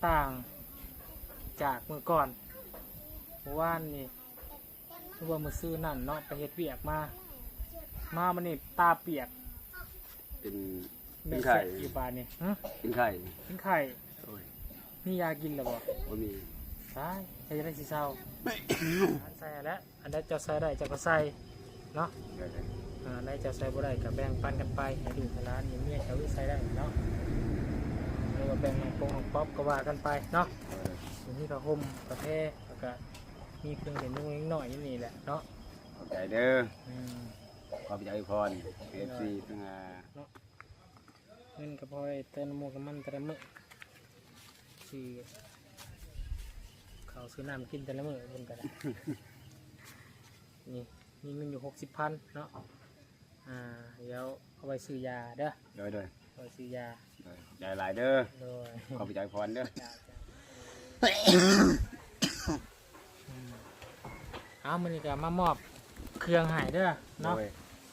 ຕ່າງຈາກມື້ກ່ອນ ມື້ວານນີ້ ຫຼືວ່າມື້ຊືນນັ້ນເນາະ ໄປເຮັດວຽກມາ ມາມື້ນີ້ຕາປຽກ. ເປັນ ເປັນໄຂ້ ແມ່ນແຊະຢູ່ບາດນີ້. ຫຶ? ເປັນໄຂ້ ເປັນໄຂ້. ໂອ້ຍ ມີຢາກິນແລ້ວບໍ່? ບໍ່ມີ. ຕາຍ ເຮັດຈັ່ງໃດຊິເຊົາ? ໃສ່ແຫຼະ ອັນໃດເຈົ້າໃສ່ໄດ້ເຈົ້າກໍໃສ່ເນາະ. ໄດ້ໆ ອ່າ ອັນໃດເຈົ້າໃສ່ບໍ່ໄດ້ກໍແບ່ງປັນກັນໄປ ໃຫ້ລູກໃຫ້ຫຼານໃຫ້ເມຍເຈົ້າໃສ່ໄດ້ເນາະ ຫຼືວ່າແບ່ງນ້ອງປົບນ້ອງປັອບກໍວ່າກັນໄປເນາະ. ເອີ ມີຜ້າຫົ່ມກາແຟ ແລ້ວກໍມີເຄື່ອງເຫຼັ້ນຂອງເດັກນ້ອຍຢູ່ນີ້ແຫຼະເນາະ. ຂອບໃຈເດີ. ອືມ ຂອບໃຈອວຍພອນ ເອັຟຊີ ທັງ ເນາະ. ເງິນກໍພໍໄດ້ເຕີມນ້ຳມັນແຕ່ລະມື້ ຊື້ເຂົ້າຊື້ນ້ຳກິນແຕ່ລະມື້ເພິ່ນກໍໄດ້. ນີ້ ມີເງິນຢູ່ຫົກສິບພັນເນາະ. ອ່າ ດຽວເອົາໄວ້ຊື້ຢາເດີ. ໂດຍໆ ເອົາໄວ້ຊື້ຢາ. ໂດຍ ໃຈຫຼາຍເດີ. ໂດຍ ຂອບໃຈພອນເດີ. ເອົາ ມື້ນີ້ກໍມາມອບເຄື່ອງໃຫ້ເດີເນາະ. ໂດຍ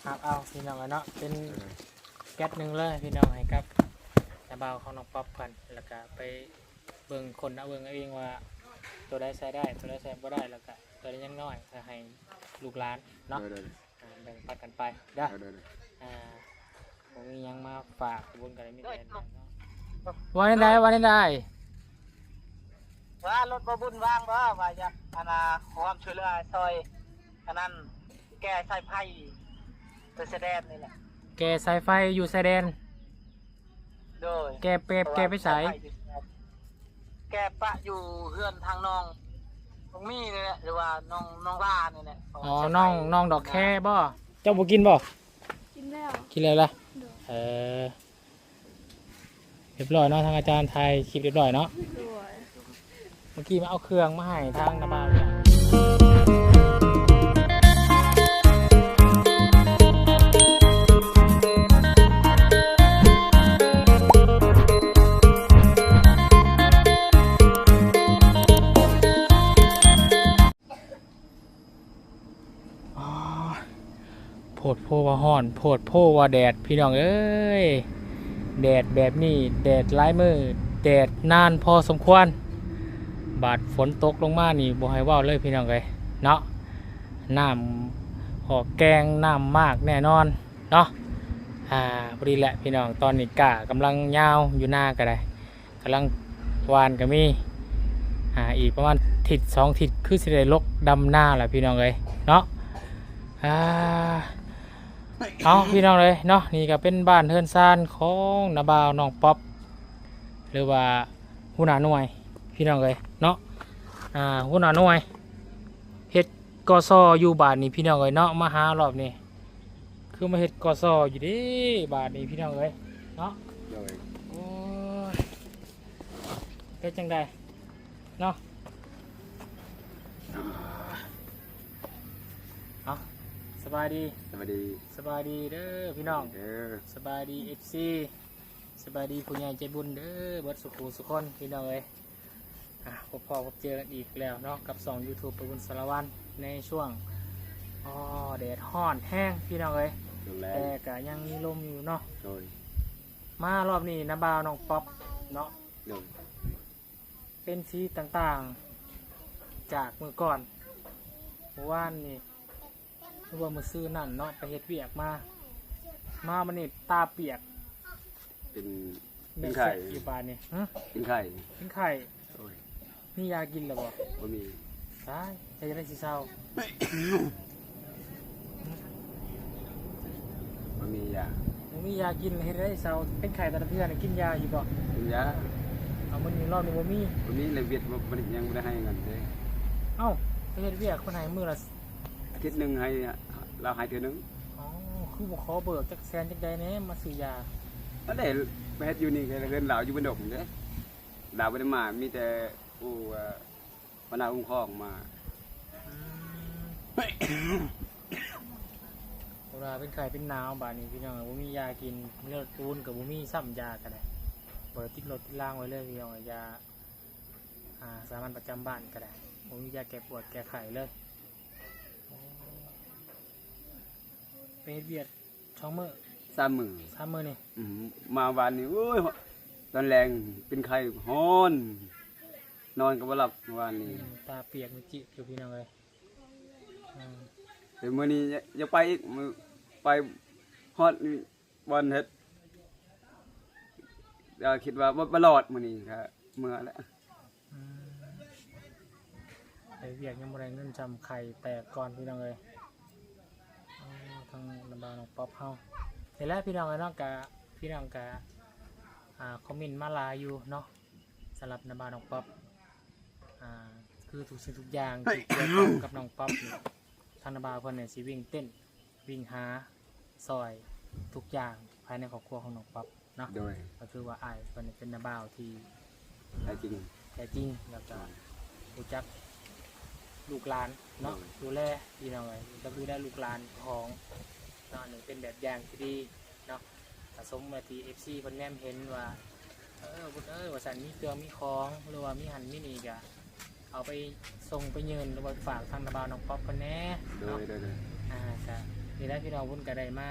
ຮັບເອົາພີ່ນ້ອງເອີຍເນາະ ເປັນ ເອີ ແກັດໜຶ່ງເລີຍພີ່ນ້ອງ ໃຫ້ກັບນ້າບ່າວຂອງນ້ອງປັອບເພິ່ນ ແລ້ວກະໄປເບິ່ງຄົ້ນເອົາເບິ່ງເອົາເອງວ່າ ໂຕໃດໃສ່ໄດ້ ໂຕໃດໃສ່ບໍ່ໄດ້ ແລ້ວກະໂຕໃດຍັງນ້ອຍກະໃຫ້ລູກຫຼານເນາະ. ໂດຍໆ ອ່າ ແບ່ງປັນກັນໄປເດີ. ໂດຍໆ ອ່າ ບໍ່ມີຫຍັງມາຝາກບຸນກໍໄດ້ມີແຕ່ເນາະ. ວ່າແນວໃດ ວ່າແນວໃດ? ວ່າລົດບໍ່ບຸນວ່າງບໍ່ ວ່າຢາກ ອັນນ່າ ຄວາມຊ່ວຍເຫຼືອຊ່ອຍ ອັນນັ້ນ ແກ່ສາຍໄຟໄປຊາຍແດນນີ້ແຫຼະ. ແກ່ສາຍໄຟຢູ່ຊາຍແດນ? ໂດຍ ແກ່ແປບ ແກ່ໄປໃສ? ແກ່ປະຢູ່ເຮືອນທາງນ້ອງ ນ້ອງມີນີ້ແຫຼະ ຫຼືວ່ານ້ອງ ນ້ອງຫຼ້ານີ້ແຫຼະ. ອໍ ນ້ອງ ນ້ອງດອກແຄບໍ່? ເຈົ້າບໍ່ກິນບໍ່? ກິນແລ້ວ ກິນແລ້ວລະ. ໂດຍ ເອີ ຮຽບຮ້ອຍເນາະ ທາງອາຈານຖ່າຍຄລິບຮຽບຮ້ອຍເນາະ. ໂດຍ ເມື່ອກີ້ມາເອົາເຄື່ອງມາໃຫ້ທາງນ້າບ່າວ. ອໍ ໂພດໂພວ່າຮ້ອນ ໂພດໂພວ່າແດດ ພີ່ນ້ອງເອີຍ ແດດແບບນີ້ ແດດຫຼາຍມື້ ແດດນານພໍສົມຄວນ ບາດຝົນຕົກລົງມານີ້ບໍ່ໃຫ້ເວົ້າເລີຍ ພີ່ນ້ອງເອີຍເນາະ. ນ້ຳອອກແກ່ງ ນ້ຳມາກແນ່ນອນເນາະ. ອ່າ ພໍດີແຫຼະ ພີ່ນ້ອງ ຕອນນີ້ກ້າກຳລັງຍາວ ຢູ່ນາກໍໄດ້ ກຳລັງຫວ່ານກໍມີ ອ່າ ອີກປະມານທິດສອງທິດ ຄືຊິໄດ້ລົກດຳນາແຫຼະ ພີ່ນ້ອງເອີຍເນາະ. ອ່າ ເອົາ ພີ່ນ້ອງເອີຍເນາະ ນີ້ກໍເປັນບ້ານເຮືອນຊານຂອງນ້າບ່າວນ້ອງປັອບ ຫຼືວ່າຫົວໜ້າໜ່ວຍ ພີ່ນ້ອງເອີຍເນາະ. ອ່າ ຫົວໜ້າໜ່ວຍເຮັດ ກສ ຢູ່ບາດນີ້ ພີ່ນ້ອງເອີຍເນາະ ມາຫາລອບນີ້ ຄືມາເຮັດ ກສ ຢູ່ເດ້ບາດນີ້ ພີ່ນ້ອງເອີຍເນາະ. ໂດຍ ໂອ້ຍ ເປັນຈັ່ງໃດເນາະ? ເອົາ ສະບາຍດີ ສະບາຍດີ ສະບາຍດີເດີພີ່ນ້ອງ ເດີ ສະບາຍດີ ເອັຟຊີ ສະບາຍດີຜູ້ໃຫຍ່ໃຈບຸນເດີ ເບິດສຸຂູສຸຄົນ ພີ່ນ້ອງເອີຍ. ອ່າ ພົບພໍ້ພົບເຈີກັນອີກແລ້ວເນາະ ກັບຊ່ອງຢູທູບປະບຸນສາລະວັນ ໃນຊ່ວງ ອໍ ແດດຮ້ອນແຮງ ພີ່ນ້ອງເອີຍ ແຕ່ກະຍັງມີລົມຢູ່ເນາະ. ໂດຍ ມາລອບນີ້ນ້າບ່າວນ້ອງປັອບເນາະ. ໂດຍ ເປັນສີຕ່າງໆຈາກມື້ກ່ອນ ມື້ວານນີ້ ຫຼືວ່າມື້ຊືນນັ້ນເນາະ ໄປເຮັດວຽກມາ ມາມື້ນີ້ຕາປຽກ ເປັນ ເປັນໄຂ້ ແມ່ນແຊະຢູ່ບາດນີ້. ຫຶ? ເປັນໄຂ້ ເປັນໄຂ້. ໂອ້ຍ ມີຢາກິນແລ້ວບໍ່? ບໍ່ມີ. ຕາຍ ເຮັດຈັ່ງໃດຊິເຊົາ? ບໍ່ມີຢາ ບໍ່ມີຢາກິນ ເຮັດຈັ່ງໃດເຊົາ? ເປັນໄຂ້ແຕ່ລະເທື່ອນີ້ກິນຢາຢູ່ບໍ່? ກິນຢາ. ເອົາ ມື້ນີ້ລອບນີ້ບໍ່ມີ? ບໍ່ມີ ແລ້ວວຽກບໍ່ ບໍ່ໄດ້ ຍັງບໍ່ໄດ້ໃຫ້ເງິນເດ້. ເອົ້າ ໄປເຮັດວຽກເພິ່ນໃຫ້ມື້ລະ ອາທິດໜຶ່ງໃຫ້ ລາວໃຫ້ເທື່ອໜຶ່ງ. ອໍ ຄືບໍ່ຂໍເບີກຈັກແສນຈັກໃດແດ່ ມາຊື້ຢາ? ອັນໃດ ໄປເຮັດຢູ່ນີ້ ເຮືອນລາວຢູ່ບ້ານດົງເດ້ ລາວບໍ່ໄດ້ມາ ມີແຕ່ຜູ້ ເອີ ຫົວໜ້າອົງຄອງມາ. ອືມ ເພາະວ່າເປັນໄຂ້ເປັນໜາວບາດນີ້ ພີ່ນ້ອງ ບໍ່ມີຢາກິນ ລົດປູນກໍບໍ່ມີຊ້ຳ ຢາກໍໄດ້ ບໍ່ໄດ້ຕິດລົດຕິດລາງໄວ້ເລີຍ ພີ່ນ້ອງ ຢາ ອ່າ ສາມັນປະຈຳບ້ານກໍໄດ້ ບໍ່ມີຢາແກ້ປວດແກ້ໄຂ້ເລີຍ. ໄປເຮັດວຽກສອງມື້ ສາມມື້ ສາມມື້ນີ້. ອືມ ມາວານນີ້ ໂອ້ຍ ຕອນແລງເປັນໄຂ້ ຮ້ອນ ນອນກໍບໍ່ຫຼັບມື້ວານນີ້ ອືມ ຕາປຽກມີຈິຢູ່ ພີ່ນ້ອງເອີຍ. ອືມ ແຕ່ມື້ນີ້ຢາກ ຢາກໄປອີກ ມື້ ໄປຮອດບ່ອນເຮັດ ກໍຄິດວ່າບໍ່ ບໍ່ລອດມື້ນີ້ ກໍເມືອແລ້ວ. ອືມ ໄປວຽກຍັງບໍ່ໄດ້ເງິນ ຊ່ຳໄຂ່ແຕກກ່ອນ ພີ່ນ້ອງເອີຍ. ໂອ້ ທາງນ້າບ່າວນ້ອງປັອບເຮົາ ນີ້ແຫຼະ ພີ່ນ້ອງເອີຍເນາະ. ກະ ພີ່ນ້ອງກະ ອ່າ ຄອມເມັນມາຫຼາຍຢູ່ເນາະ ສຳລັບນ້າບ່າວນ້ອງປັອບ ອ່າ ຄືທຸກສິ່ງທຸກຢ່າງທີ່ກ່ຽວຂ້ອງກັບນ້ອງປັອບນີ້ ທາງນ້າບ່າວເພິ່ນນີ້ຊິວິ່ງເຕັ້ນ ວິ່ງຫາຊ່ອຍທຸກຢ່າງພາຍໃນຄອບຄົວຂອງນ້ອງປັອບເນາະ. ໂດຍ ກໍຖືວ່າອ້າຍເພິ່ນເປັນນ້າບ່າວທີ່ແທ້ຈິງ ແທ້ຈິງ ແລ້ວກໍ ໂດຍ ຮູ້ຈັກລູກຫຼານເນາະ ໂດຍ ດູແລ ພີ່ນ້ອງເອີຍ ກໍດູແລລູກຫຼານຂອງເນາະ ອັນນີ້ເປັນແບບຢ່າງທີ່ດີເນາະ. ກໍສົມວ່າທີ່ເອັຟຊີເພິ່ນແນມເຫັນວ່າ ເອີ ບຸດເອີຍ ວ່າຊັ້ນ ມີເຄື່ອງມີຂອງ ຫຼືວ່າມີຫັ້ນມີນີ້ ກໍເອົາໄປສົ່ງໄປຍື່ນ ຫຼືວ່າຝາກທາງນ້າບ່າວນ້ອງປັອບເພິ່ນແດ່ເນາະ. ໂດຍ ໂດຍ ໂດຍ ອ່າ ກະນີ້ແຫຼະ ພີ່ນ້ອງ ບຸນກະໄດ້ມາ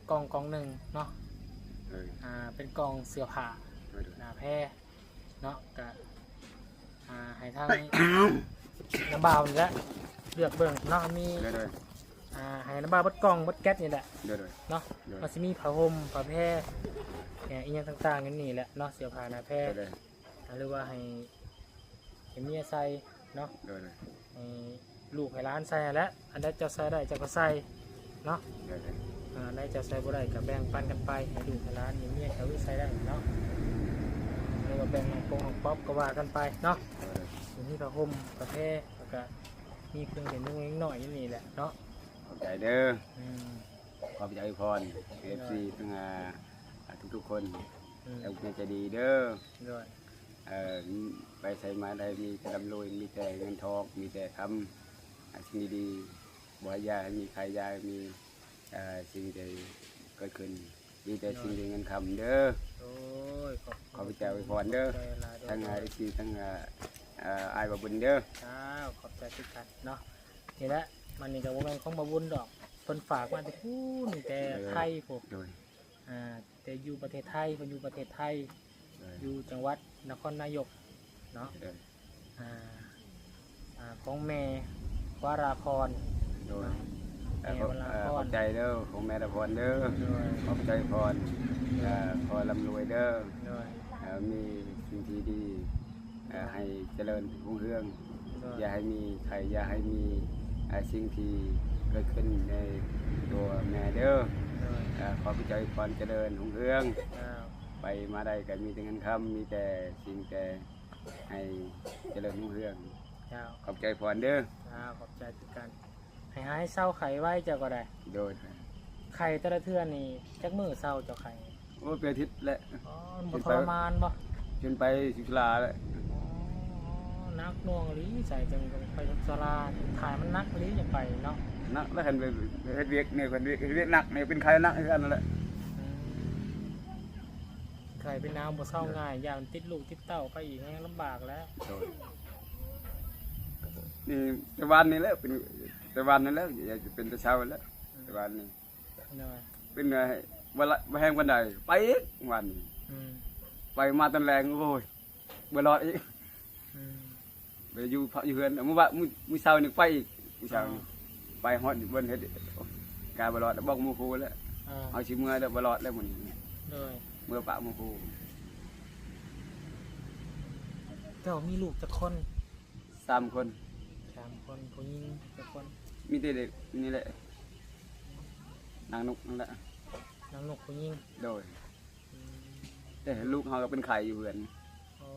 ກ່ອງກ່ອງໜຶ່ງເນາະ. ໂດຍ ອ່າ ເປັນກ່ອງເສື້ອຜ້າ ໂດຍ ໂດຍ ໜ້າແພເນາະ. ກະ ອ່າ ໃຫ້ທາງນ້າບ່າວນີ້ແຫຼະເລືອກເບິ່ງເນາະ ມີ ໂດຍ ໂດຍ ອ່າ ໃຫ້ນ້າບ່າວເບິດກ່ອງເບິດແກັດນີ້ແຫຼະ ໂດຍ ໂດຍ ເນາະ. ໂດຍ ມັນຊິມີຜ້າຫົ່ມ ຜ້າແພ ອີ່ຫຍັງຕ່າງໆ ຢູ່ນີ້ແຫຼະເນາະ ເສື້ອຜ້າໜ້າແພ ໂດຍ ໂດຍ ຫຼືວ່າໃຫ້ ໃຫ້ເມຍໃສ່ເນາະ ໂດຍ ໂດຍ ໃຫ້ລູກໃຫ້ຫຼານໃສ່ຫັ້ນແຫຼະ. ອັນໃດເຈົ້າໃສ່ໄດ້ເຈົ້າກໍໃສ່ເນາະ ໂດຍ ໂດຍ ອ່າ ອັນໃດເຈົ້າໃສ່ບໍ່ໄດ້ກໍແບ່ງປັນກັນໄປ ໃຫ້ລູກໃຫ້ຫຼານ ໃຫ້ເມຍເຂົາໃສ່ໄດ້ເນາະ ຫຼືວ່າແບ່ງນ້ອງປົອບນ້ອງປັອບກໍວ່າກັນໄປເນາະ. ໂດຍ ໂດຍ ມີຜ້າຫົ່ມ ກາແຟ ແລ້ວກໍມີເຄື່ອງເຫຼັ້ນຂອງເດັກນ້ອຍຢູ່ນີ້ແຫຼະເນາະ. ຂອບໃຈເດີ ອືມ ຂອບໃຈອວຍພອນ ໂດຍ ເອັຟຊີ ທັງ ອ່າ ທຸກໆຄົນ ອືມ ແລ້ວກໍໃຈດີເດີ ໂດຍ ເອີ ໄປໃສມາໃດມີແຕ່ລ່ຳລວຍ ມີແຕ່ເງິນທອງ ມີແຕ່ຄຳ ສິ່ງດີໆ ບໍ່ໃຫ້ຢ່າໃຫ້ມີໄຂ້ ຢ່າໃຫ້ມີ ເອີ ສິ່ງໃດເກີດຂຶ້ນ ມີແຕ່ ໂດຍ ສິ່ງດີເງິນຄຳເດີ. ໂອ້ຍ ຂອບ ຂອບໃຈອວຍພອນເດີ ຂອບໃຈຫຼາຍໆ ທັງ ໂດຍ ເອັຟຊີ ທັງ ເອີ ອ້າຍບ່າວບຸນເດີ. ອ້າວ ຂອບໃຈຄືກັນເນາະ. ນີ້ແຫຼະ ມັນນີ້ກໍບໍ່ແມ່ນຂອງບ່າວບຸນດອກ ເພິ່ນຝາກມາແຕ່ພຸ້ນ ແຕ່ ເອີ ໄທພຸ້ນ ໂດຍ ອ່າ ແຕ່ຢູ່ປະເທດໄທ ເພິ່ນຢູ່ປະເທດໄທ ໂດຍ ຢູ່ຈັງຫວັດນະຄອນນາຍົກເນາະ ໂດຍ ອ່າ ອ່າ ຂອງແມ່ວະລາພອນ ໂດຍ ເນາະ ເອີ ແມ່ວະລາພອນ ຂອບໃຈເດີ ຂອງແມ່ວະລາພອນເດີ ໂດຍ ຂອບໃຈພອນ ໂດຍ ເອີ ຂໍລ່ຳລວຍເດີ ໂດຍ ເອີ ມີສິ່ງທີ່ດີ ເອີ ໃຫ້ຈະເລີນຮຸ່ງເຮືອງ ໂດຍ ຢ່າໃຫ້ມີໄຂ້ ຢ່າໃຫ້ມີ ເອີ ສິ່ງທີ່ເກີດຂຶ້ນໃນຕົວແມ່ເດີ ໂດຍ ເອີ ຂໍພະເຈົ້າອວຍພອນຈະເລີນຮຸ່ງເຮືອງ ເຈົ້າ ໄປມາໃດກໍມີແຕ່ເງິນຄຳ ມີແຕ່ສິ່ງແຕ່ໃຫ້ຈະເລີນຮຸ່ງເຮືອງ ເຈົ້າ ຂອບໃຈພອນເດີ ເຈົ້າ ຂອບໃຈຄືກັນ. ໃຫ້ຫາຍເຊົາໄຂ້ໄວເຈົ້າກໍໄດ້ ໂດຍ ໄຂ້ແຕ່ລະເທື່ອນີ້ຈັກມື້ເຊົາເຈົ້າໄຂ້? ໂອ້ ເປັນອາທິດແຫຼະ ອໍ ມັນບໍ່ທໍລະມານບໍ່? ຈົນໄປສຸກສາລາແຫຼະ ອໍ ໜັກໜ່ວງອີ່ຫຼີ ໃສ່ຈັ່ງໄປສຸກສາລາ ຖ່າຍມັນໜັກອີ່ຫຼີຈັ່ງໄປເນາະ ໜັກແລ້ວ ຄັນໄປເຮັດວຽກນີ້ ຄັນວຽກ ເຮັດວຽກໜັກນີ້ເປັນໄຂ້ໜັກຄືກັນນັ້ນແຫຼະ ອືມ ໄຂ້ເປັນໜາວບໍ່ເຊົາງ່າຍ ຢ້ານຕິດລູກຕິດເຕົ້າໄປອີກແຮງລຳບາກແລ້ວ ໂດຍ ນີ້ແຕ່ວານນີ້ແຫຼະ ເປັນແຕ່ວານນີ້ແຫຼະ ຢາກຈະເປັນແຕ່ເຊົ້າແລ້ວ ອືມ ແຕ່ວານນີ້ ໂດຍ ເປັນ ເອີ ບໍ່ລະ ບໍ່ແຮງປານໃດ ໄປອີກວານນີ້ ອືມ ໄປມາຕອນແລງ ໂອ້ຍ ບໍ່ລອດອີກ ອືມ ໄປຢູ່ພັກຢູ່ເຮືອນ ມື້ວານ ມື້ ມື້ເຊົ້ານີ້ໄປອີກ ມື້ເຊົ້ານີ້ ອໍ ໄປຮອດບ່ອນເຮັດ ກາຍບໍ່ລອດ ບອກໝູ່ຄູ່ແລ້ວ ເອີ ເຮົາຊິເມືອແລ້ວ ບໍ່ລອດແລ້ວມື້ນີ້ ໂດຍ ເມືອປະໝູ່ຄູ່. ເຈົ້າມີລູກຈັກຄົນ? ສາມຄົນ ສາມຄົນ ຜູ້ຍິງຈັກຄົນ? ມີແຕ່ເດັກນີ້ແຫຼະ ນາງນົກນັ້ນແຫຼະ ນາງນົກຜູ້ຍິງ ໂດຍ ອືມ ແຕ່ລູກເຮົາກໍເປັນໄຂ້ຢູ່ເຮືອນ ອໍ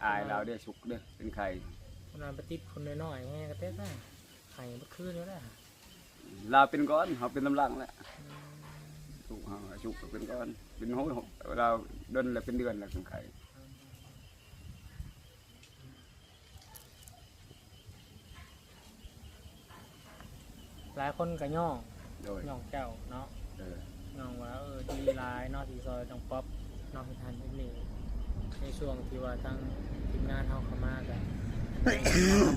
ອາຍລາວເດ້ ສຸກເດ້ ເປັນໄຂ້ ຂະໜາດໄປຕິດຄົນນ້ອຍໆແຮງກໍເຕັບໄດ້ ໄຂ້ເບິດຄືນຢູ່ແລ້ວ ລາວເປັນກ່ອນ ເຮົາເປັນນຳຫຼັງແຫຼະ ອືມ ລູກເຮົາ ສຸກກໍເປັນກ່ອນ ເປັນໂຫ ລາວດົນແລ້ວ ເປັນເດືອນແລ້ວ ເປັນໄຂ້ ອືມ. ຫຼາຍຄົນກໍຍ້ອງ ໂດຍ ຍ້ອງເຈົ້າເນາະ ໂດຍ ຍ້ອງວ່າ ເອີ ດີຫຼາຍເນາະ ທີ່ຊ່ອຍນ້ອງປັອບເນາະ ເຮັດຫັ້ນເຮັດນີ້ ໃນຊ່ວງທີ່ວ່າທາງທີມງານເຮົາເຂົ້າມາກໍ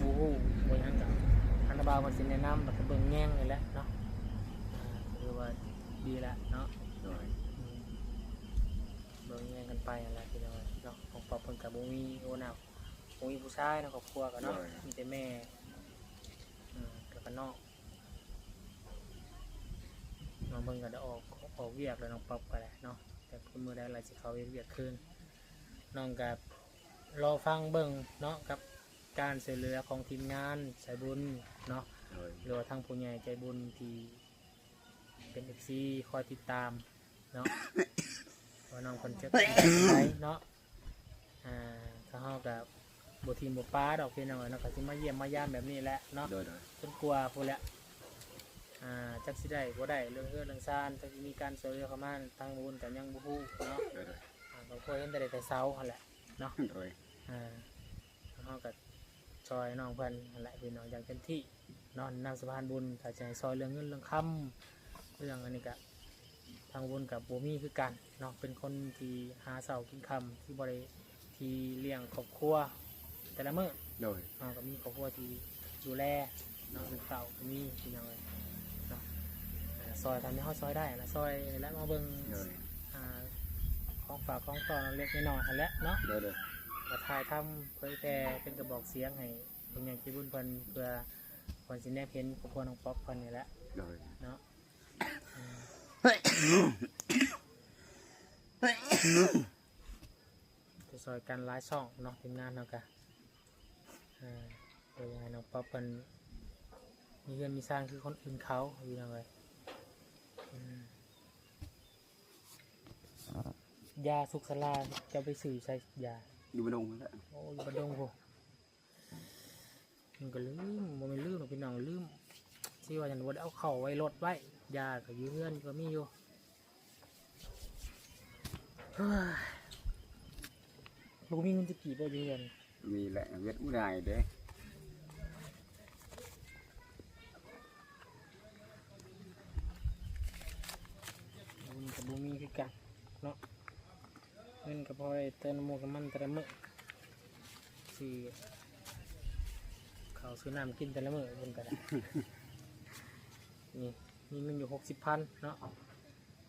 ບໍ່ຮູ້ບໍ່ຫຍັງ ກໍທາງນ້າບ່າວເພິ່ນຊິແນະນຳ ແລ້ວກໍເບິ່ງແຍງນີ້ແຫຼະເນາະ ອ່າ ກໍຖືວ່າດີແລ້ວເນາະ ໂດຍ ອືມ ເບິ່ງແຍງກັນໄປຫັ້ນແຫຼະ ພີ່ນ້ອງເນາະ. ກໍບໍ່ມີ ໂອ້ ນະ ບໍ່ມີຜູ້ຊາຍໃນຄອບຄົວກໍເນາະ ໂດຍ ມີແຕ່ແມ່ ອືມ ແລ້ວກໍນ້ອງ ນ້ອງເພິ່ນກໍໄດ້ອອກ ອອກວຽກແລ້ວ ນ້ອງປັອບກໍໄດ້ເນາະ ແຕ່ມື້ໃດລະຊິເຂົ້າເຮັດວຽກຄືນ ນ້ອງກໍລໍຟັງເບິ່ງເນາະ ກັບການຊ່ວຍເຫຼືອຂອງທີມງານສາຍບຸນເນາະ ໂດຍ ຫຼືວ່າທາງຜູ້ໃຫຍ່ໃຈບຸນທີ່ ເປັນເອັຟຊີຄອຍຕິດຕາມເນາະ ວ່ານ້ອງເພິ່ນຈະເປັນຈັ່ງໃດເນາະ ອ່າ ທາງເຮົາກໍບໍ່ຖິ້ມບໍ່ປະດອກພີ່ນ້ອງເອີຍເນາະ ກໍຊິມາຢ້ຽມມາຢາມແບບນີ້ແຫຼະເນາະ ໂດຍໆ ຈົນກວ່າພຸ້ນແຫຼະ ອ່າ ຈັກຊິໄດ້ບໍ່ໄດ້ ເລື່ອງເຮືອນເລື່ອງຊານ ຈັກຊິມີການຊ່ວຍເຫຼືອເຂົ້າມາ ທາງບຸນກໍຍັງບໍ່ຮູ້ເນາະ ໂດຍໆ ອ່າ ກໍພໍເຫັນແຕ່ໄດ້ແຕ່ເຊົາຫັ້ນແຫຼະເນາະ ໂດຍ ອ່າ ເຮົາກໍຊ່ອຍນ້ອງເພິ່ນຫັ້ນແຫຼະພີ່ນ້ອງ ຢ່າງເຕັມທີ່ເນາະ ນຳສະພານບຸນ ຖ້າຈະໃຫ້ຊ່ອຍເລື່ອງເງິນເລື່ອງຄຳ ເລື່ອງອັນນີ້ກະ ທາງບຸນກະບໍ່ມີຄືກັນເນາະ ເປັນຄົນທີ່ຫາເຊົ້າກິນຄ່ຳ ທີ່ບໍ່ໄດ້ ທີ່ລ້ຽງຄອບຄົວແຕ່ລະມື້ ໂດຍ ເຮົາກໍມີຄອບຄົວທີ່ ດູແລເນາະ ລູກເຕົ້າກໍມີພີ່ນ້ອງເອີຍເນາະ ອ່າ ຊ່ອຍເທົ່າທີ່ເຮົາຊ່ອຍໄດ້ລະ ຊ່ອຍແຫຼະ ມາເບິ່ງ ໂດຍ ອ່າ ຂອງຝາກຂອງຕ້ອນເລັກໆນ້ອຍໆຫັ້ນແຫຼະເນາະ ໂດຍໆ ກໍຖ່າຍທຳເຜີຍແຜ່ເປັນກະບອກສຽງໃຫ້ຜູ້ໃຫຍ່ໃຈບຸນເພິ່ນ ເພື່ອເພິ່ນຊິແນມເຫັນຄອບຄົວນ້ອງປັອບເພິ່ນນີ້ແຫຼະ ໂດຍ ເນາະ ອືມ ໄປຊ່ອຍກັນຫຼາຍຊ່ອງເນາະ ທີມງານເຮົາກະ ເອີ ເພື່ອຢາກໃຫ້ນ້ອງປັອບເພິ່ນມີເຮືອນມີຊານຄືຄົນອື່ນເຂົາ ພີ່ນ້ອງເອີຍ ອືມ ຢາສຸກສາລາ ເຈົ້າໄປຊື້ໃສຢາ? ຢູ່ບ້ານດົງພຸ້ນແຫຼະ ໂອ້ ຢູ່ບ້ານດົງພຸ້ນ ມັນກໍລືມ ບໍ່ແມ່ນລືມດອກພີ່ນ້ອງ ລືມ ຊິວ່າຫຍັງ ບໍ່ໄດ້ເອົາເຂົ້າໄວ້ລົດໄວ້ ຢາກໍຢູ່ເຮືອນກໍມີຢູ່ ເຮີ້ຍ ບໍ່ມີເງິນຈັກກີບບໍ່ຢູ່ເຮືອນ? ມີແຫຼະ ເວຍດອຸນາຍເດ້ ມັນກໍບໍ່ມີຄືກັນເນາະ ເງິນກໍພໍໄດ້ເຕີມນ້ຳມັນແຕ່ລະມື້ ຊື້ເຂົ້າຊື້ນ້ຳກິນແຕ່ລະມື້ເພິ່ນກໍໄດ້ ນີ້ ມີເງິນຢູ່ຫົກສິບພັນເນາະ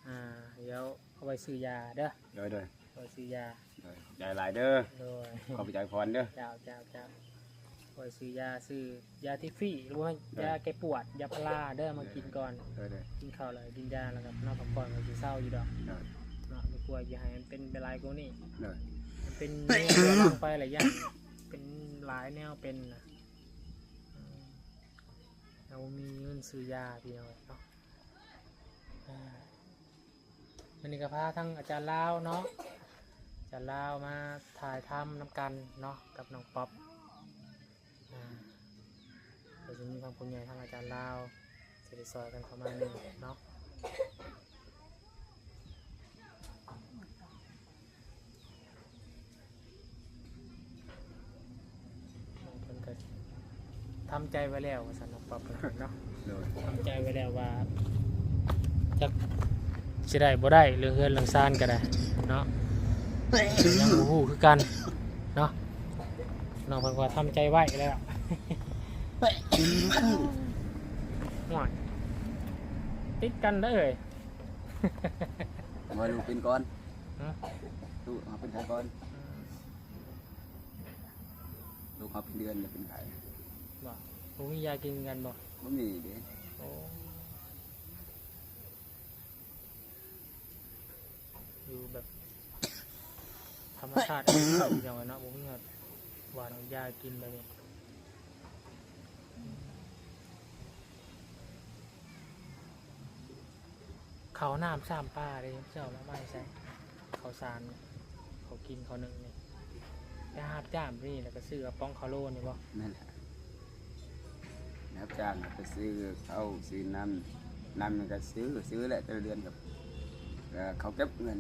ອ່າ ດຽວເອົາໄວ້ຊື້ຢາເດີ ໂດຍໆ ເອົາໄວ້ຊື້ຢາ ໂດຍ ຂອບໃຈຫຼາຍເດີ ໂດຍ ຂອບໃຈພອນເດີ ເຈົ້າໆໆ ເອົາໄວ້ຊື້ຢາ ຊື້ຢາທີ່ຟຣີ ຫຼືວ່າ ໂດຍ ຢາແກ້ປວດ ຢາພາລາເດີ ມາກິນກ່ອນ ໂດຍໆ ກິນເຂົ້າແລ້ວກິນຢາ ແລ້ວກໍນອນພັກຜ່ອນກໍຊິເຊົາຢູ່ດອກ ໂດຍ ເນາະ ດີກວ່າຢ່າໃຫ້ມັນເປັນໄປຫຼາຍກວ່ານີ້ ໂດຍ ມັນເປັນແນວເຮືອລັງໄປລະຢ້ານເປັນຫຼາຍແນວເປັນນະ ອືມ ເຮົາບໍ່ມີເງິນຊື້ຢາ ພີ່ນ້ອງເນາະ ອ່າ ມື້ນີ້ກໍພາທັງອາຈານລາວເນາະ ອາຈານລາວມາຖ່າຍທຳນຳກັນເນາະ ກັບນ້ອງປັອບ ອ່າ ກໍຈະມີທັງຜູ້ໃຫຍ່ ທັງອາຈານລາວ ຊິໄດ້ຊ່ອຍກັນປະມານນີ້ເນາະ ເພິ່ນກໍທຳໃຈໄວ້ແລ້ວວ່າຊັ້ນເນາະ ປັອບເພິ່ນເນາະ ໂດຍ ທຳໃຈໄວ້ແລ້ວວ່າ ຈັກຊິໄດ້ບໍ່ໄດ້ ເລື່ອງເຮືອນເລື່ອງຊານກໍໄດ້ເນາະ ຍັງບໍ່ຮູ້ຄືກັນເນາະ ນ້ອງເພິ່ນວ່າທຳໃຈໄວ້ແລ້ວ ໂອ້ຍ ຕິດກັນເດີ ບໍ່ ລູກເປັນກ່ອນ ຮະ ລູກເຮົາເປັນໄຂ້ກ່ອນ ອືມ ລູກເຮົາເປັນເດືອນແລ້ວເປັນໄຂ້ ບໍ່ ບໍ່ມີຢາກິນຄືກັນບໍ່? ບໍ່ມີເດ້ ໂອ້ ຢູ່ແບບທຳມະຊາດ ພີ່ນ້ອງເນາະ ບໍ່ມີແບບຫວ່ານຢາກິນແບບນີ້ ເຂົ້ານ້ຳຊາມປາເດ້ ເຈົ້າເອົາມາໃຫ້ໃສ? ເຂົ້າສານ ເຂົ້າກິນ ເຂົ້າໜຶ້ງນີ້ ໄປຮັບຈ້າງນີ້ ແລ້ວກໍຊື້ກະປ໋ອງເຂົ້າໂລນີ້ບໍ່? ແມ່ນແຫຼະ ໄປຮັບຈ້າງ ໄປຊື້ເຂົ້າ ຊື້ນ້ຳ ນ້ຳນີ້ກໍຊື້ ຊື້ແຫຼະ ແຕ່ລະເດືອນກໍ ເອີ ເຂົາເກັບເງິນ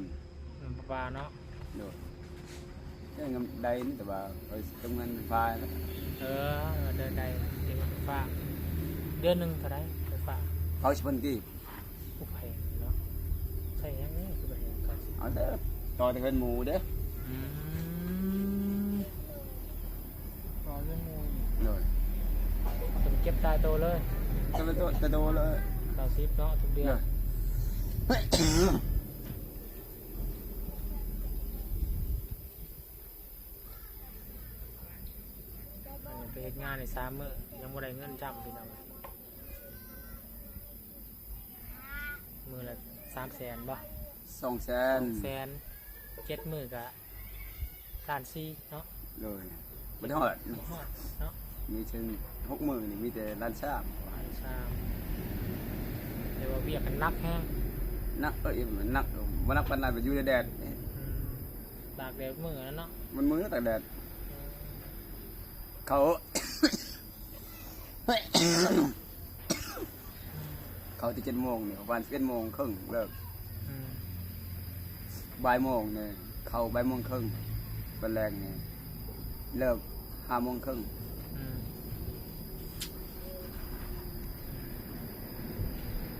ເງິນປະປາເນາະ ໂດຍ ແຕ່ເງິນໄດ້ນີ້ ແຕ່ວ່າຂ້ອຍເກັບເງິນໄຟຟ້າແລ້ວ ເອີ ເດີນໄດ້ເກັບເງິນໄຟຟ້າ ເດືອນໜຶ່ງເທົ່າໃດໄຟຟ້າ? ເກົ້າສິບພັນກີບ ໂອ້ ແພງເນາະ ໃຊ້ຫຍັງນີ້ຄືວ່າແພງ ເກົ້າສິບ ເອົາແຕ່ຕໍ່ແຕ່ເຮືອນໝູເດ້ ອືມ ຕໍ່ເຮືອນໝູ ໂດຍ ເພິ່ນເກັບຕາຍໂຕເລີຍ ເກັບຕາຍໂຕ ຕາຍໂຕເລີຍ ເກົ້າສິບເນາະ ທຸກເດືອນ ໂດຍ. ໄປເຮັດງານໄດ້ສາມມື້ ຍັງບໍ່ໄດ້ເງິນຊ້ຳ ພີ່ນ້ອງ. ມື້ລະສາມແສນບໍ່? ສອງແສນ ສອງແສນ ເຈັດມື້ກະລ້ານສີ່ເນາະ. ໂດຍ ບໍ່ໄດ້ຮອດ ບໍ່ຮອດເນາະ. ມີເຖິງຫົກມື້ນີ້ມີແຕ່ລ້ານສາມ ສາມ ແຕ່ວ່າວຽກມັນໜັກແຮງ. ໜັກ ເອີຍ ມັນໜັກ ບໍ່ໜັກປານໃດ ໄປຢູ່ໃນແດດ. ອືມ ຕາກແດດມື້ນັ້ນເນາະ. ມັນມື້ຕາກແດດ. ອືມ ເຂົ້າ ເຂົ້າແຕ່ເຈັດໂມງນີ້ ປະມານສິບເອັດໂມງເຄິ່ງເລີກ. ອືມ ບ່າຍໂມງນີ້ ເຂົ້າບ່າຍໂມງເຄິ່ງ ຕອນແລງນີ້ ເລີກຫ້າໂມງເຄິ່ງ. ອືມ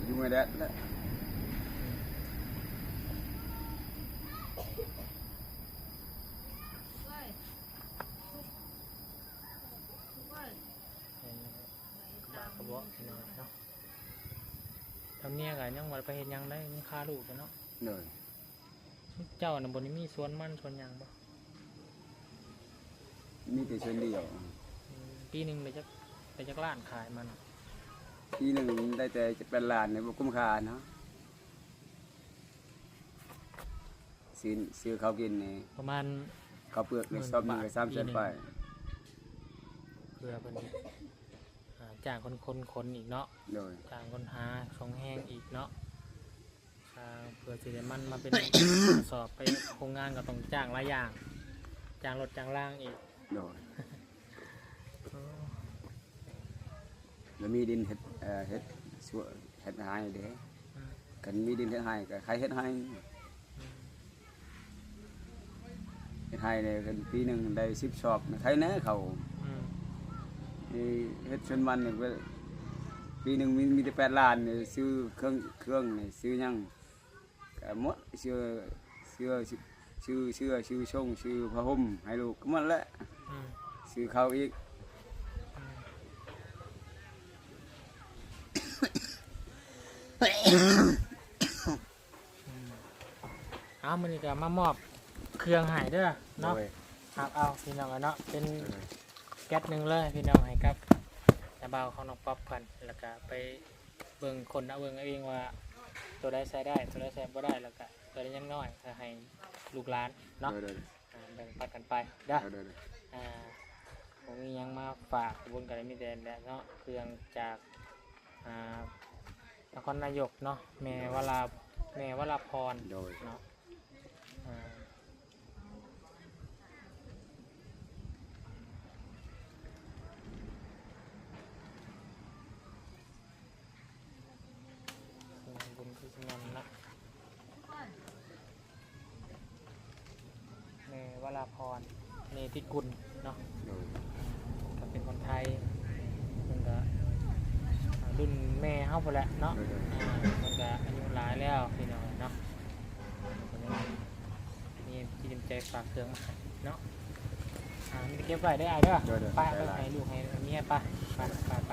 ຢູ່ໃນແດດແຫຼະ. ອືມ ເອີ ກະບາກກະເບາະ ພີ່ນ້ອງເນາະ. ທາງເມຍກະຍັງບໍ່ໄດ້ໄປເຮັດຫຍັງໃດ ຍັງຄາລູກຢູ່ເນາະ. ໂດຍ ເຈົ້ານະ ບໍ່ໄດ້ມີສວນມັນສວນຫຍັງບໍ່? ມີແຕ່ສວນດຽວ. ອືມ ປີໜຶ່ງໄດ້ຈັກ ໄດ້ຈັກລ້ານຂາຍມັນ? ປີໜຶ່ງໄດ້ແຕ່ເຈັດແປດລ້ານນີ້ ບໍ່ຄຸ້ມຄ່າເນາະ. ຊື້ ຊື້ເຂົ້າກິນນີ້ ປະມານເຂົ້າເປືອກນີ້ ໝື່ນ ຊອບໜຶ່ງກະສາມແສນປາຍ. ເພື່ອເພິ່ນ ອາ ຈ້າງຄົນ ຄົນຂົນອີກເນາະ. ໂດຍ ຈ້າງຄົນຫາສົ່ງແຮງອີກເນາະ. ອ່າ ເພື່ອຊິໄດ້ມັນມາເປັນກະສອບໄປໂຮງງານ ກະຕ້ອງຈ້າງຫຼາຍຢ່າງ ຈ້າງລົດຈ້າງລາງອີກ. ໂດຍ ໂອ້ ແລ້ວມີດິນເຮັດ ເອີ ເຮັດສວນ ເຮັດໄຮ່ເດ້. ອືມ ຄັນມີດິນເຮັດໄຮ່ກະໃຜເຮັດໄຮ່. ອືມ ເຮັດໄຮ່ນີ້ ຄັນປີໜຶ່ງໄດ້ສິບຊອບ ໃຜແນ່ເຂົ້າ. ອືມ ເຮັດສວນມັນນີ້ ປີໜຶ່ງມີ ມີແຕ່ແປດລ້ານນີ້ ຊື້ເຄື່ອງ ເຄື່ອງນີ້ ຊື້ຫຍັງກະໝົດ. ຊື້ ຊື້ ຊື້ເສື້ອ ຊື້ຊົງ ຊື້ຜ້າຫົ່ມໃຫ້ລູກກະໝົດແຫຼະ. ອືມ ຊື້ເຂົ້າອີກ. ອືມ ອືມ ເອົາ ມື້ນີ້ກະມາມອບເຄື່ອງໃຫ້ເດີເນາະ. ໂດຍ ຮັບເອົາ ພີ່ນ້ອງເອີຍເນາະ. ເປັນ ໂດຍ ແກັດໜຶ່ງເລີຍ ພີ່ນ້ອງ ໃຫ້ກັບນ້າບ່າວຂອງນ້ອງປັອບເພິ່ນ ແລ້ວກະໄປເບິ່ງ ຄົ້ນເອົາເບິ່ງເອົາເອງວ່າ ໂຕໃດໃຊ້ໄດ້ ໂຕໃດໃຊ້ບໍ່ໄດ້ ແລ້ວກະໂຕໃດຍັງນ້ອຍ ກະໃຫ້ລູກຫຼານເນາະ. ໂດຍ ໂດຍ ອ່າ ແບ່ງປັນກັນໄປເດີ. ໂດຍ ໂດຍ ໂດຍ ອ່າ ບໍ່ມີຫຍັງມາຝາກບຸນ ກະໄດ້ມີແຕ່ນັ້ນແຫຼະເນາະ ເຄື່ອງຈາກ ອ່າ ນະຄອນນາຍົກເນາະ ແມ່ວະລາ ໂດຍ ແມ່ວະລາພອນ. ໂດຍ ເນາະ ອ່າ ບຸນຄືຊິແມ່ນເນາະ ແມ່ວະລາພອນ ເນຕິກຸນເນາະ. ໂດຍ ກະເປັນຄົນໄທ ເພິ່ນກະລຸ້ນແມ່ເຮົາພຸ້ນແຫຼະເນາະ. ໂດຍ ໂດຍ ອ່າ ເພິ່ນກະອາຍຸຫຼາຍແລ້ວ ພີ່ນ້ອງເນາະ. ເພິ່ນຍັງມີຈິດໃຈຝາກເຄື່ອງມາໃຫ້ເນາະ. ອ່າ ມີແຕ່ເກັບໄວ້ເດີອ້າຍເດີ. ໂດຍ ໂດຍ ໄປ ເອົາໄປໃຫ້ລູກໃຫ້ເມຍໄປ ໄປ ໄປ ໄປ.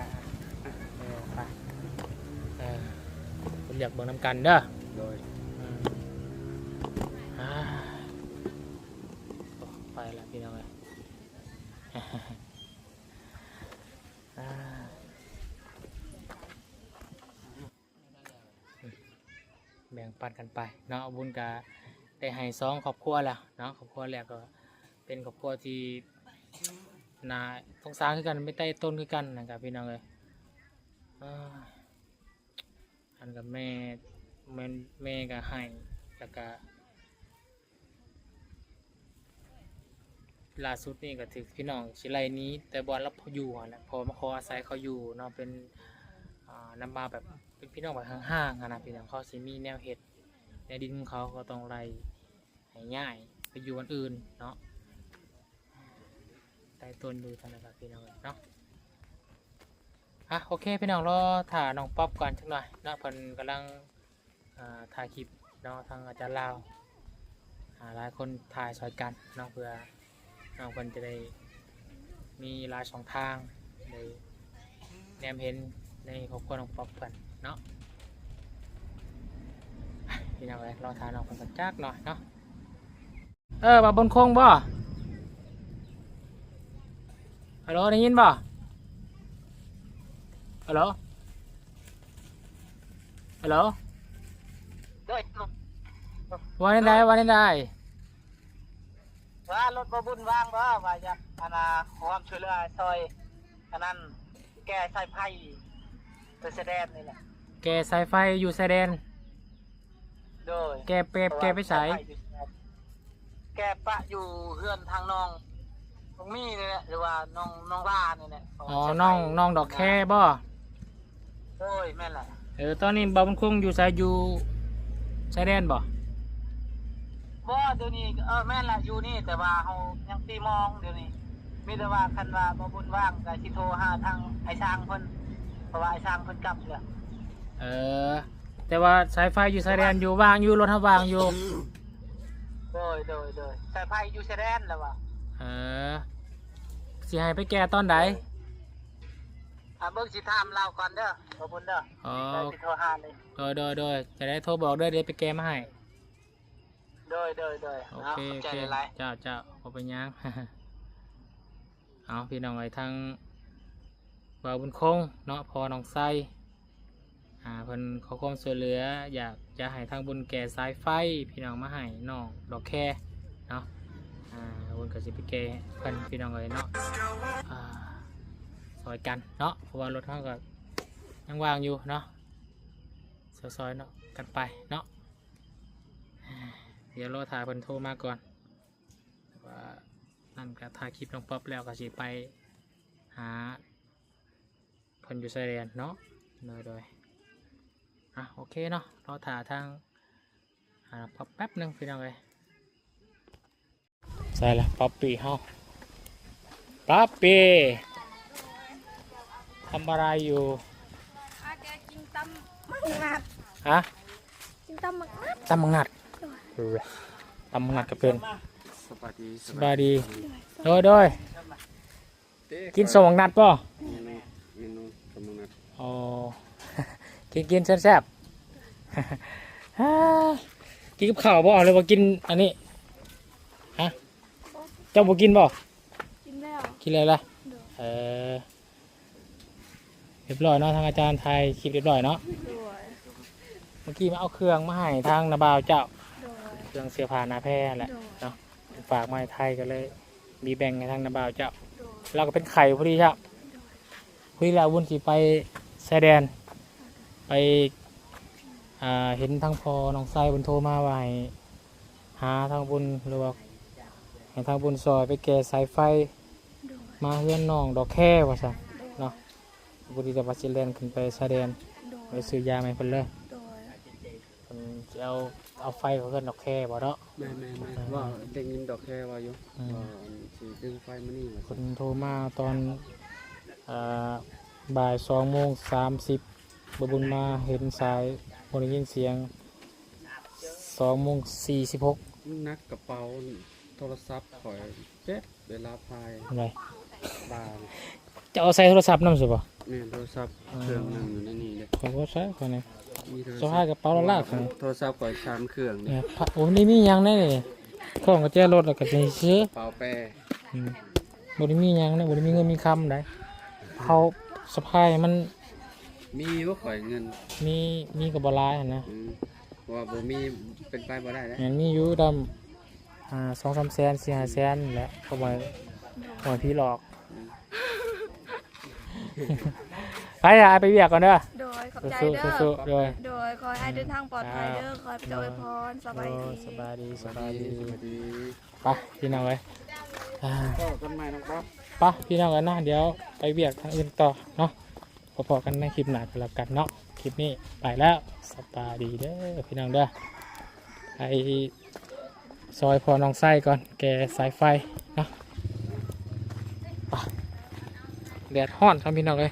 ເອີ ໄປ ເອີ ເພິ່ນຢາກເບິ່ງນຳກັນເດີ. ໂດຍ ອືມ ອ່າ ໂອ້ ໄປລະ ພີ່ນ້ອງເອີຍ. ອ່າ ແບ່ງປັນກັນໄປເນາະ. ບຸນກະໄດ້ໃຫ້ສອງຄອບຄົວແລ້ວເນາະ ຄອບຄົວແລກກະເປັນຄອບຄົວທີ່ໜ້າສົງສານຄືກັນ ໄປໄຕ້ຕົນຄືກັນນະ ກະພີ່ນ້ອງເອີຍ. ເອີ ອັນກະແມ່ ແມ່ ແມ່ກະໃຫ້ ແລ້ວກະ ລ່າສຸດນີ້ກະຖືກພີ່ນ້ອງຊິໄລ່ໜີແຕ່ບ່ອນລາວຢູ່ຫັ້ນແຫຼະ ເພາະວ່າມາຂໍອາໄສເຂົາຢູ່ເນາະ. ເປັນ ອ່າ ນຳມາແບບເປັນພີ່ນ້ອງແບບຫ່າງໆຫັ້ນນະ ພີ່ນ້ອງ ເຂົາຊິມີແນວເຮັດ ແນວດິນຂອງເຂົາ ເຂົາຕ້ອງໄລ່ໃຫ້ຍ້າຍໄປຢູ່ບ່ອນອື່ນເນາະ. ໄຕ່ຕົນຢູ່ຊັ້ນນະ ພີ່ນ້ອງເນາະ. ອ່ະ ໂອເຄ ພີ່ນ້ອງ ລໍຖ້ານ້ອງປັອບກ່ອນຈັກໜ່ອຍເນາະ ເພິ່ນກຳລັງ ອ່າ ຖ່າຍຄລິບເນາະ ທາງອາຈານລາວ ອ່າ ຫຼາຍຄົນຖ່າຍຊ່ອຍກັນເນາະ ເພື່ອນ້ອງເພິ່ນຈະໄດ້ມີຫຼາຍຊ່ອງທາງ ໄດ້ແນມເຫັນໃນຄອບຄົວນ້ອງປັອບເພິ່ນເນາະ. ພີ່ນ້ອງເອີຍ ລໍຖ້ານ້ອງເພິ່ນກັນຈັກໜ່ອຍເນາະ. ເອີ ວ່າບົນຄົງບໍ່? ເ ຮັລໂຫຼ ໄດ້ຍິນບໍ່? ຮັລໂຫຼ ຮັລໂຫຼ ໂດຍ ວ່າແນວໃດ? ວ່າແນວໃດ? ວ່າລົດບໍ່ບຸນວ່າງບໍ່? ວ່າຢາກ ອັນນ່າ ຄວາມຊ່ວຍເຫຼືອຊ່ອຍ ອັນນັ້ນ ແກ່ສາຍໄຟ ໄປຊາຍແດນນີ້ແຫຼະ. ແກ່ສາຍໄຟຢູ່ຊາຍແດນ? ໂດຍ ແກ່ ແກ່ ແກ່ໄປໃສ? ແກ່ປະຢູ່ເຮືອນທາງນ້ອງນ້ອງມີນີ້ແຫຼະ ຫຼືວ່ານ້ອງ ນ້ອງລານີ້ແຫຼະ. ອໍ ນ້ອງ ນ້ອງດອກແຄບໍ່? ໂດຍ ແມ່ນແຫຼະ. ເອີ ຕອນນີ້ບ່າວບຸນຄົງຢູ່ໃສ? ຢູ່ຊາຍແດນບໍ່? ບໍ່ ດຽວນີ້ ເອີ ແມ່ນແຫຼະ ຢູ່ນີ້ ແຕ່ວ່າເຮົາຍັງຕີມອງດຽວນີ້. ມີແຕ່ວ່າຄັນວ່າບ່າວບຸນວ່າງກໍຊິໂທຫາທາງອ້າຍຊ້າງເພິ່ນ ເພາະວ່າອ້າຍຊ້າງເພິ່ນກັບແລ້ວ. ເອີ ແຕ່ວ່າສາຍໄຟຢູ່ຊາຍແດນຢູ່ ວ່າງຢູ່ ລົດເຮົາວ່າງຢູ່. ໂດຍ ໂດຍ ໂດຍ ສາຍໄຟຢູ່ຊາຍແດນແລ້ວວ່າ. ເອີ ຊິໃຫ້ໄປແກ່ຕອນໃດ? ອ່າ ເບິ່ງ ຊິຖາມລາວກ່ອນເດີ ຂອບຄຸນເດີ. ອໍ ແລ້ວຊິໂທຫາເລີຍ. ໂດຍ ໂດຍ ໂດຍ ຈະໄດ້ໂທບອກເດີ ດຽວໄປແກ່ມາໃຫ້. ໂດຍ ໂດຍ ໂດຍ ໂອເຄ ຂອບໃຈຫຼາຍໆ. ເຈົ້າ ເຈົ້າ ບໍ່ເປັນຫຍັງ. ເອົາ ພີ່ນ້ອງເອີຍ ທາງບ່າວບຸນຄົງເນາະ ພໍ່ນ້ອງໄຊ ອ່າ ເພິ່ນຂໍຄວາມຊ່ວຍເຫຼືອ ຢາກຈະໃຫ້ທາງບຸນແກ່ສາຍໄຟ ພີ່ນ້ອງ ມາໃຫ້ນ້ອງດອກແຄເນາະ. ອ່າ ບຸນກໍຊິໄປແກ່ເພິ່ນ ພີ່ນ້ອງເອີຍເນາະ. ອ່າ ຊ່ອຍກັນເນາະ ເພາະວ່າລົດເຮົາກໍຍັງວ່າງຢູ່ເນາະ. ຊ່ອຍໆເນາະ ກັນໄປເນາະ. ດຽວລໍຖ້າເພິ່ນໂທມາກ່ອນ. ວ່ານັ້ນກໍຖ່າຍຄລິບນ້ອງປັອບແລ້ວກໍຊິໄປຫາເພິ່ນຢູ່ຊາຍແດນເນາະ. ໂດຍ ໂດຍ ອ່ະ ໂອເຄເນາະ ລໍຖ້າທາງ ອ່າ ປັອບແປັບໜຶ່ງ ພີ່ນ້ອງເອີຍ. ໃສ່ລະ ປັອບປີ້ເຮົາ ປັອບປີ້ ທຳອະໄລຢູ່? ອາດຈະກິນຕຳໝາກນັດ. ຮະ? ກິນຕຳໝາກນັດ. ຕຳໝາກນັດ? ໂດຍ ຕຳໝາກນັດກໍເປັນ. ສະບາຍດີ ສະບາຍດີ. ໂດຍ ໂດຍ ໂດຍ. ກິນສົ້ມໝາກນັດບໍ່? ແມ່ນ ແມ່ນ ແມ່ນ ສົ້ມໝາກນັດ. ອໍ ກິນ ກິນແຊບໆ. ກິນກັບເຂົ້າບໍ່ ຫຼືວ່າກິນອັນນີ້? ຮະ? ເຈົ້າບໍ່ກິນບໍ່? ກິນແລ້ວ ກິນແລ້ວລະ. ໂດຍ ເອີ ຮຽບຮ້ອຍເນາະ ທາງອາຈານຖ່າຍຄລິບຮຽບຮ້ອຍເນາະ. ໂດຍ ເມື່ອກີ້ມາເອົາເຄື່ອງມາໃຫ້ທາງນ້າບ່າວເຈົ້າ. ໂດຍ ເຄື່ອງເສື້ອຜ້າໜ້າແພຫັ້ນແຫຼະ. ໂດຍ ເນາະ ເພິ່ນຝາກມາໃຫ້ໄທ ກໍເລີຍມີແບ່ງໃຫ້ທາງນ້າບ່າວເຈົ້າ. ໂດຍ ລາວກໍເປັນໄຂ້ພໍດີເຈົ້າ. ໂດຍ ພໍດີລາວວຸ້ນຊິໄປຊາຍແດນ ໄປ ອ່າ ເຫັນທາງພໍ່ນ້ອງໄຊເພິ່ນໂທມາວ່າໃຫ້ຫາທາງບຸນ ຫຼືວ່າໃຫ້ທາງບຸນຊ່ອຍໄປແກ່ສາຍໄຟ ໂດຍ ມາເຮືອນນ້ອງດອກແຄວ່າຊັ້ນ. ໂດຍ ເນາະ ພໍດີແຕ່ວ່າຊິແລ່ນຂຶ້ນໄປຊາຍແດນ. ໂດຍ ໄປຊື້ຢາມາໃຫ້ເພິ່ນເລີຍ. ໂດຍ ເພິ່ນຊິເອົາ ເອົາໄຟເຂົ້າເຮືອນດອກແຄບໍ່ເນາະ? ແມ່ນໆໆ ເອີ ເວົ້າໄດ້ຍິນດອກແຄເວົ້າຢູ່ ອືມ ວ່າຊິດຶງໄຟມານີ້ວ່າຊັ້ນ. ເພິ່ນໂທມາຕອນ ອ່າ ບ່າຍສອງໂມງສາມສິບ ບໍ່ບຸນມາເຫັນສາຍ ບໍ່ໄດ້ຍິນສຽງ ສອງໂມງສີ່ສິບຫົກ. ໜັກກະເປົາ ໂທລະສັບຂ້ອຍເຈັບເວລາພາຍ. ອັນໃດ? ບ່າງ. ເຈົ້າເອົາໃສ່ໂທລະສັບນຳຊະບໍ່? ແມ່ນ ໂທລະສັບ ເອີ ເຄື່ອງໜຶ່ງຢູ່ໃນນີ້ເດ້. ຂ້ອຍບໍ່ໃສ່ ຂ້ອຍນີ້ ມີໂທລະສັບ ສະພາຍກະເປົາລະລາກ. ໂທລະສັບຂ້ອຍສາມເຄື່ອງເດ້. ໂອ້ ບໍ່ໄດ້ມີຫຍັງໃນນີ້ ຂອງກະແຈລົດ ແລ້ວກະຊິຊື້ ເປົາແປ. ອືມ ບໍ່ໄດ້ມີຫຍັງໃນ ບໍ່ໄດ້ມີເງິນມີຄຳໃດ. ເຮົາສະພາຍມັນ ມີຢູ່ຂ້ອຍເງິນ ມີ ມີກໍບໍ່ຫຼາຍຫັ້ນນະ. ອືມ ເພາະວ່າບໍ່ມີເປັນໄປບໍ່ໄດ້ເດ້. ແມ່ນ ມີຢູ່ດຳ ອ່າ ສອງສາມແສນ ສີ່ຫ້າແສນແຫຼະ ເອົາໄວ້ ເອົາໄວ້ຜີຫຼອກ. ອືມ ໄປລະ ອ້າຍໄປວຽກກ່ອນເດີ. ໂດຍ ຂອບໃຈເດີ ສູ້ໆ ໂດຍ ໂດຍ ຂໍໃຫ້ອ້າຍເດີນທາງປອດໄພເດີ. ຂໍໃຫ້ພະເຈົ້າອວຍພອນ. ສະບາຍດີ ໂດຍ ສະບາຍດີ ສະບາຍດີ ສະບາຍດີ. ໄປພີ່ນ້ອງເອີຍ ອ່າ ພໍ້ກັນໃໝ່ນ້ອງປັອບ. ໄປພີ່ນ້ອງເອີຍເນາະ ດຽວໄປວຽກທາງອື່ນຕໍ່ເນາະ. ພໍ້ກັນໃນຄລິບໜ້າກໍແລ້ວກັນເນາະ. ຄລິບນີ້ໄປແລ້ວ ສະບາຍດີເດີພີ່ນ້ອງເດີ. ໄປຊ່ອຍພໍ່ນ້ອງໄຊກ່ອນ ແກ່ສາຍໄຟເນາະ. ໄປ ແດດຮ້ອນຄັບພີ່ນ້ອງເອີຍ.